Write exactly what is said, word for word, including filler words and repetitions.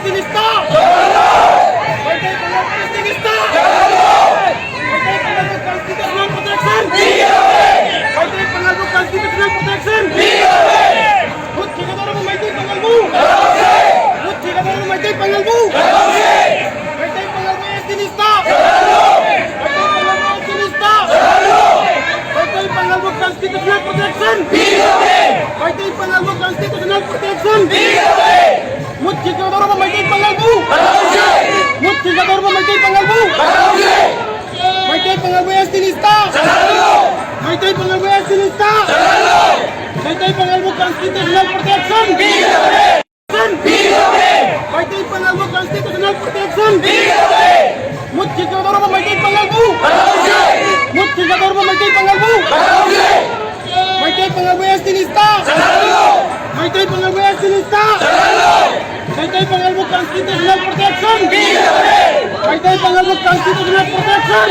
ꯃꯩꯇꯩ ꯄꯥꯉꯜꯕꯨ constitutional protection! Meitei ꯄꯥꯉꯜꯕꯨ constitutional protection! ꯃꯨꯠꯈꯤꯒꯗꯧꯔꯕ ꯃꯩꯇꯩ ꯄꯥꯉꯜꯕꯨ! ꯃꯨꯠꯈꯤꯒꯗꯧꯔꯕ ꯃꯩꯇꯩ ꯄꯥꯉꯜꯕꯨ! ꯃꯩꯇꯩ ꯄꯥꯉꯜꯕꯨ S T ꯂꯤꯁꯇ! ꯃꯩꯇꯩ ꯄꯥꯉꯜꯕꯨ S T ꯂꯤꯁꯇ! ꯃꯩꯇꯩ ꯄꯥꯉꯜꯕꯨ constitutional protection! ꯃꯩꯇꯩ ꯄꯥꯉꯜꯕꯨ constitutional protection! ꯃꯨꯠꯈꯤꯒꯗꯧꯔꯕ ꯃꯩꯇꯩ ꯄꯥꯉꯜꯕꯨ! ꯃꯨꯠꯈꯤꯒꯗꯧꯔꯕ ꯃꯩꯇꯩ ꯄꯥꯉꯜꯕꯨ! ꯃꯩꯇꯩ ꯄꯥꯉꯜꯕꯨ S T ꯂꯤꯁꯇ! ꯃꯩꯇꯩ ꯄꯥꯉꯜꯕꯨ S T ꯂꯤꯁꯇ! ꯃꯩꯇꯩ ꯄꯥꯉꯜꯕꯨ constitutional protection! ꯃꯩꯇꯩ ꯄꯥꯉꯜꯕꯨ constitutional protection! ꯃꯨꯠꯈꯤꯒꯗꯧꯔꯕ ꯃꯩꯇꯩ ꯄꯥꯉꯜꯕꯨ! ꯃꯨꯠꯈꯤꯒꯗꯧꯔꯕ ꯃꯩꯇꯩ ꯄꯥꯉꯜꯕꯨ! ꯃꯩꯇꯩ ꯄꯥꯉꯜꯕꯨ S T ꯂꯤꯁꯇ! ꯃꯩꯇꯩ ꯄꯥꯉꯜꯕꯨ S T ꯂꯤꯁꯇ! ꯃꯩꯇꯩ ꯄꯥꯉꯜꯕꯨ constitutional protection! ꯃꯩꯇꯩ ꯄꯥꯉꯜꯕꯨ constitutional protection!